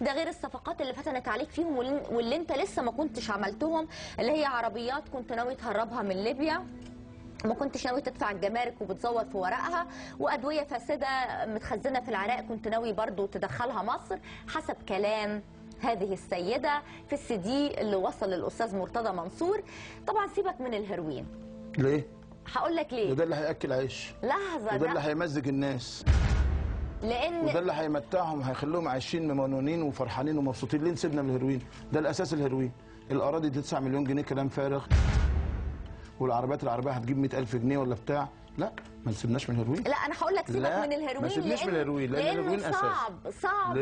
ده غير الصفقات اللي فتنت عليك فيهم واللي انت لسه ما كنتش عملتهم، اللي هي عربيات كنت ناوي تهربها من ليبيا، ما كنتش ناوي تدفع الجمارك وبتزور في ورقها، وأدوية فاسدة متخزنة في العراق كنت ناوي برضو تدخلها مصر، حسب كلام هذه السيدة في السي دي اللي وصل للأستاذ مرتضى منصور. طبعا سيبك من الهيروين. ليه؟ هقول لك ليه. وده اللي هيأكل عيش. لحظة، وده اللي هيمزج الناس. لأن وده اللي هيمتعهم، هيخليهم عايشين ممنونين وفرحانين ومبسوطين. ليه نسيبنا من الهيروين؟ ده الأساس الهيروين. الأراضي دي 9 مليون جنيه كلام فارغ، والعربيات العربية هتجيب 100,000 جنيه ولا بتاع. لا، ما نسيبناش من الهيروين. لا، انا هقول لك سيبك من الهيروين. ما سيبناش من الهيروين لان الهيروين اساس صعب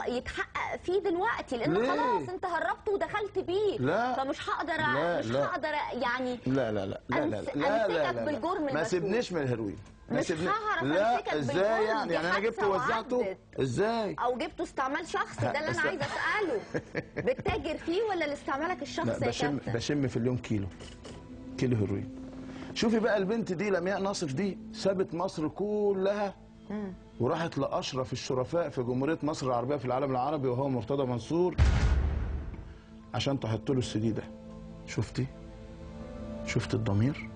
يتحقق فيه دلوقتي، لانه خلاص انت هربته ودخلت بيه. لا، فمش هقدر، مش هقدر يعني. لا لا لا لا لا لا لا لا، بالجرم. ما سيبنيش من الهيروين. مش هعرف امسكك. ازاي يعني؟ يعني انا جبته ووزعته ازاي؟ او جبته استعمال شخصي، ده اللي انا عايزه اساله. بتتاجر فيه ولا لاستعمالك الشخصي يا كابتن؟ بشم في اليوم كيلو هيروين. شوفي بقى البنت دي لمياء ناصف دي سابت مصر كلها وراحت لأشرف الشرفاء في جمهورية مصر العربية في العالم العربي، وهو مرتضى منصور، عشان تحط له السي دي ده. شفتي؟ شفت الضمير؟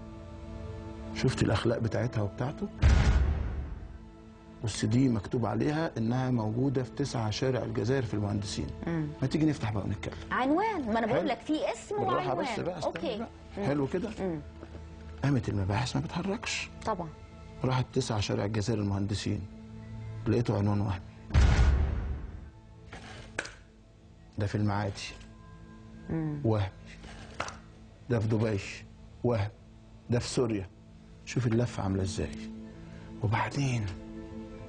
شفت الأخلاق بتاعتها وبتاعته؟ والسي دي مكتوب عليها إنها موجودة في 9 شارع الجزائر في المهندسين. ما تيجي نفتح بقى ونتكلم. عنوان، ما أنا بقول لك في اسم وعنوان. بس بقى، okay بقى. حلو كده. قامت المباحث ما بتحركش طبعا. راحت 9 شارع الجزائر المهندسين، لقيته عنوان وهمي. ده في المعادي وهم، ده في دبي وهم، ده في سوريا. شوف اللفة عامله ازاي. وبعدين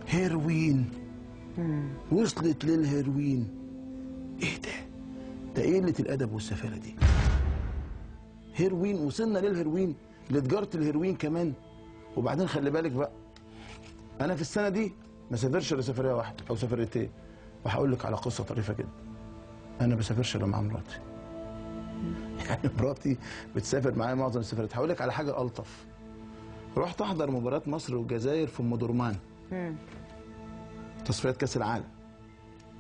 هيروين، وصلت للهيروين. ايه ده؟ ده ايه قلة الادب والسفاله دي؟ هيروين، وصلنا للهيروين، لتجارة الهيروين كمان. وبعدين خلي بالك بقى، أنا في السنة دي ما سافرش إلا سفرية واحدة أو سفريتين، وهقول لك على قصة طريفة جدا. أنا ما بسافرش إلا مع مراتي. يعني مراتي بتسافر معايا معظم السفرات. هقول لك على حاجة ألطف. رحت أحضر مباراة مصر والجزائر في أم درمان، تصفيات كأس العالم.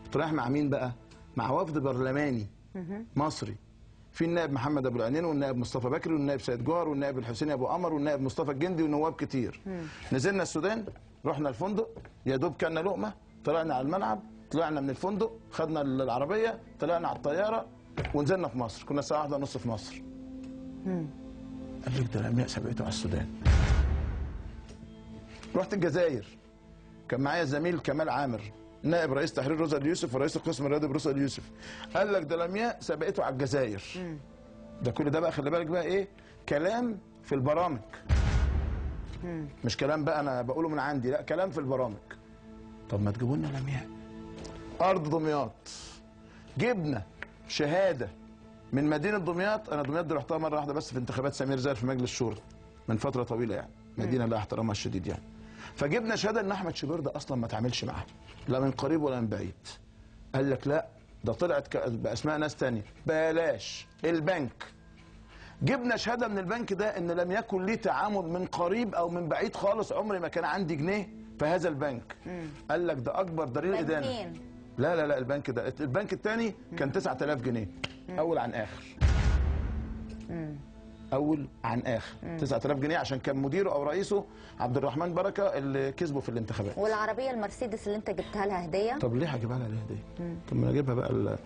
كنت رايح مع مين بقى؟ مع وفد برلماني مصري، في النائب محمد ابو العينين والنائب مصطفى بكري والنائب سيد جوهر والنائب الحسيني ابو قمر والنائب مصطفى الجندي ونواب كتير. نزلنا السودان، رحنا الفندق، يا دوب كلنا لقمة، طلعنا على الملعب، طلعنا من الفندق، خدنا العربية، طلعنا على الطيارة، ونزلنا في مصر. كنا الساعة 1:30 في مصر. قال لك ده لمياء سبقته على السودان. رحت الجزائر، كان معايا الزميل كمال عامر، نائب رئيس تحرير روزا اليوسف ورئيس القسم الرياضي بروزا اليوسف. قال لك ده لمياء سبقته على الجزائر. ده كل ده بقى خلي بالك بقى ايه؟ كلام في البرامج. مش كلام بقى انا بقوله من عندي، لا، كلام في البرامج. طب ما تجيبوا لنا لمياء. ارض دمياط، جبنا شهادة من مدينة دمياط. انا دمياط دي رحتها مرة واحدة بس في انتخابات سمير زاهر في مجلس الشورى من فترة طويلة، يعني مدينة لا احترامها الشديد يعني. فجبنا شهادة ان احمد شبير ده اصلا ما تعملش معاه لا من قريب ولا من بعيد. قال لك لا، ده طلعت باسماء ناس تانية، بلاش. البنك، جبنا شهادة من البنك ده ان لم يكن لي تعامل من قريب او من بعيد خالص، عمري ما كان عندي جنيه في هذا البنك. قال لك ده اكبر دليل ادانة. لا لا لا، البنك ده، البنك الثاني كان 9000 جنيه اول عن اخر. اول عن اخر 9000 جنيه، عشان كان مديره او رئيسه عبد الرحمن بركة اللي كسبه في الانتخابات. والعربية المرسيدس اللي انت جبتها لها هديه؟ طب ليه هجيبها لها هديه؟ طب ما انا اجيبها بقى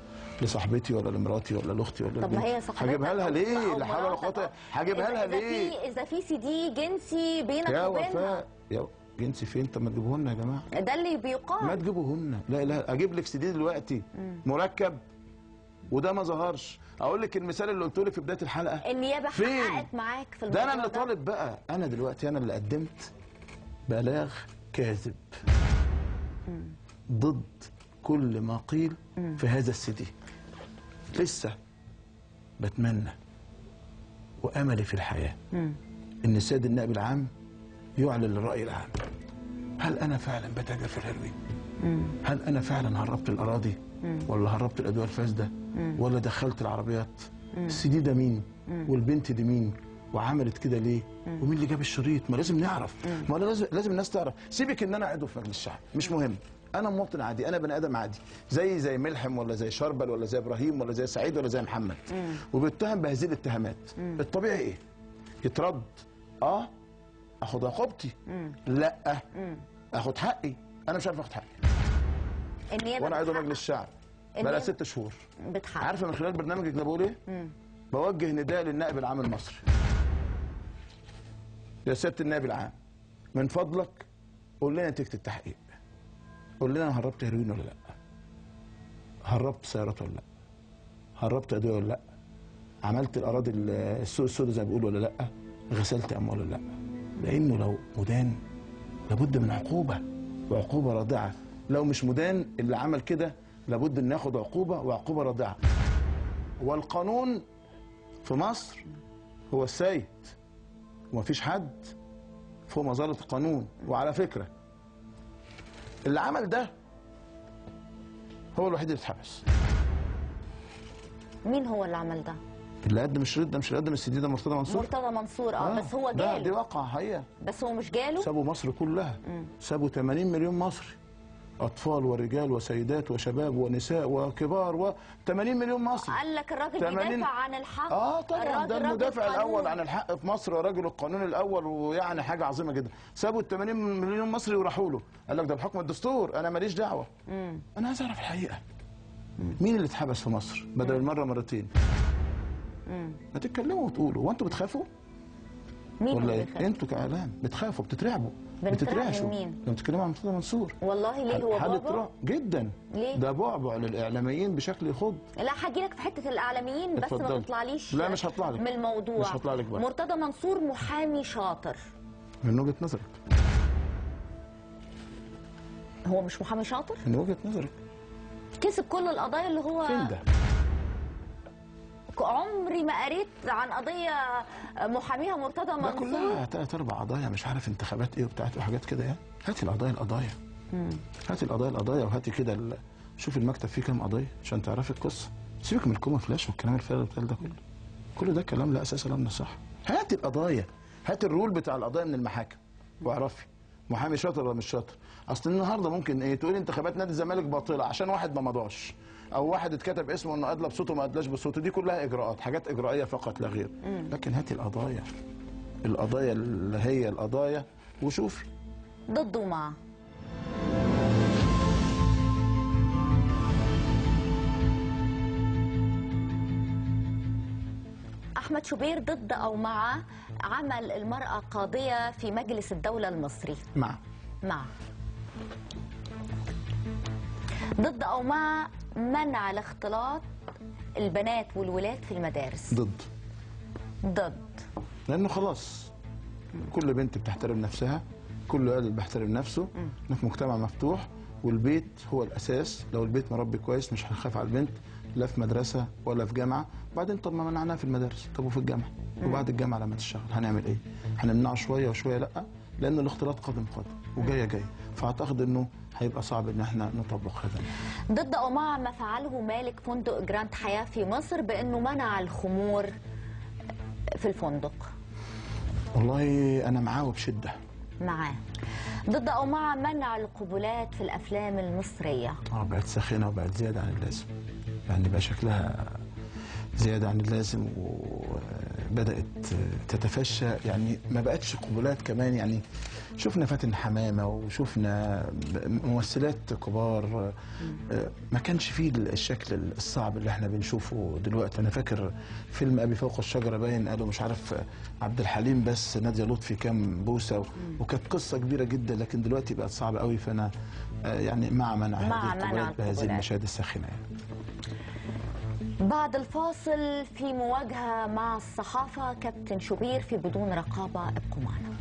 لصاحبتي ولا لمراتي ولا لاختي ولا طب ما هي صاحبتك هجيبها لها ليه؟ لا حول ولا قوة، هجيبها لها ليه؟ اذا في سي دي جنسي بينك يا وبينها. وفاء، يا جنسي فين؟ طب ما تجيبوه لنا يا جماعة، ده اللي بيقال. ما تجيبوه لنا. لا لا، اجيب لك سي دي دلوقتي مركب وده ما ظهرش. اقول لك المثال اللي قلته لك في بداية الحلقة، النيابة حققت معاك في الموضوع ده. انا اللي طالب بقى، انا دلوقتي انا اللي قدمت بلاغ كاذب ضد كل ما قيل في هذا السي دي. لسه بتمنى واملي في الحياة ان السيد النائب العام يعلن للراي العام، هل انا فعلا بتاجر في الهيروين؟ هل انا فعلا هربت الاراضي؟ ولا هربت الادوية الفاسدة؟ ولا دخلت العربيات؟ السي دي ده مين؟ والبنت دي مين؟ وعملت كده ليه؟ ومين اللي جاب الشريط؟ ما لازم نعرف. ما لازم الناس تعرف. سيبك ان انا عضو في مجلس الشعب، مش مهم. انا مواطن عادي، انا بني ادم عادي، زي ملحم ولا زي شربل ولا زي ابراهيم ولا زي سعيد ولا زي محمد، وبيتهم بهذه الاتهامات. الطبيعي ايه؟ يترد، اخد عقوبتي، لا اخد حقي. انا مش عارف اخد حقي. وانا عضو مجلس الشعب بقى 6 شهور. بتحقق. عارفه من خلال برنامجك ده بقول ايه؟ بوجه نداء للنائب العام المصري. يا سيادة النائب العام، من فضلك قول لنا نتيجة التحقيق. قول لنا انا هربت هيروين ولا لا؟ هربت سيارات ولا لا؟ هربت ادوية ولا لا؟ عملت الاراضي السوق السوداء زي ما بيقولوا ولا لا؟ غسلت اموال ولا لا؟ لانه لو مدان لابد من عقوبه، وعقوبه رادعة. لو مش مدان اللي عمل كده لابد ان ياخد عقوبه، وعقوبه رادعة. والقانون في مصر هو السيد، ومفيش حد فوق مظلة القانون. وعلى فكرة اللي عمل ده هو الوحيد اللي اتحبس. مين هو اللي عمل ده؟ اللي قدم الشريط ده، مش اللي قدم السي دي ده، مرتضى منصور. مرتضى منصور بس هو جاله. دي واقعة حقيقة. بس هو مش جاله؟ سابوا مصر كلها، سابوا 80 مليون مصري، أطفال ورجال وسيدات وشباب ونساء وكبار، و 80 مليون مصري. قال لك الراجل بيدافع عن الحق. طبعا ده المدافع الأول عن الحق في مصر ورجل القانون الأول، ويعني حاجة عظيمة جدا. سابوا ال 80 مليون مصري وراحوا له، قال لك ده بحكم الدستور، أنا ماليش دعوة. أنا عايز أعرف الحقيقة. مين اللي اتحبس في مصر بدل المرة مرتين؟ ما تتكلموا وتقولوا، هو انتوا بتخافوا؟ مين ولا ايه؟ انتوا كاعلام بتخافوا، بتترعبوا، بتترعشوا. لما بتتكلموا عن مرتضى منصور. والله ليه هو بابا؟ جدا. ليه؟ ده بعبع للاعلاميين بشكل يخض. لا هاجي لك في حتة الاعلاميين، بس ما تطلعليش. لا مش هطلع لك من الموضوع، مش هطلع لك بقى. مرتضى منصور محامي شاطر من وجهه نظرك. هو مش محامي شاطر؟ من وجهه نظرك. كسب كل القضايا اللي هو فين ده؟ عمري ما قريت عن قضية محاميها مرتضى منصور. كلها 3 4 قضايا، مش عارف انتخابات ايه وبتاعت وحاجات كده يعني. هاتي القضايا القضايا. هاتي القضايا القضايا، وهاتي كده شوفي المكتب فيه كام قضية عشان تعرفي القصة. سيبك من الكوما فلاش والكلام الفارغ بتاع ده كله. كل ده كلام لا اساس له من الصحة. هاتي القضايا، هاتي الرول بتاع القضايا من المحاكم واعرفي محامي شاطر ولا مش شاطر. اصل النهارده ممكن ايه تقولي انتخابات نادي الزمالك باطله عشان واحد ما مضاش، او واحد اتكتب اسمه انه ادلى بصوته ما ادلاش بصوته، دي كلها اجراءات، حاجات اجرائيه فقط لا غير. لكن هاتي القضايا، القضايا اللي هي القضايا، وشوفي. ضد ومع. احمد شوبير ضد او مع عمل المرأة قاضية في مجلس الدولة المصري؟ مع. مع. ضد او مع منع الاختلاط البنات والولاد في المدارس؟ ضد. ضد. لانه خلاص كل بنت بتحترم نفسها، كل ولد بيحترم نفسه، احنا في مجتمع مفتوح والبيت هو الاساس. لو البيت مربي كويس مش هنخاف على البنت لا في مدرسه ولا في جامعه. بعدين طب ما منعناها في المدارس، طب وفي الجامعة؟ وبعد الجامعة لما تشتغل هنعمل ايه؟ هنمنعه شوية وشوية؟ لا، لان الاختلاط قادم قادم وجاية جاية، فاعتقد انه هيبقى صعب ان احنا نطبق هذا. ضد او مع ما فعله مالك فندق جراند حياة في مصر بانه منع الخمور في الفندق؟ والله انا معاه وبشدة. معاه. ضد او مع منع القبلات في الافلام المصرية؟ بقت ساخنة وبقت زيادة عن اللازم، يعني بقى شكلها زيادة عن اللازم وبدات تتفشى، يعني ما بقتش قبلات كمان. يعني شفنا فاتن حمامه وشفنا ممثلات كبار، ما كانش فيه الشكل الصعب اللي احنا بنشوفه دلوقتي. انا فاكر فيلم ابي فوق الشجرة باين قالوا مش عارف عبد الحليم بس ناديه لطفي كام بوسه، وكانت قصة كبيرة جدا، لكن دلوقتي بقت صعبة قوي. فانا يعني مع منع هذه القبلات بهذه المشاهد الساخنة يعني. بعد الفاصل في مواجهة مع الصحافة، كابتن شوبير في بدون رقابة، ابقوا معنا.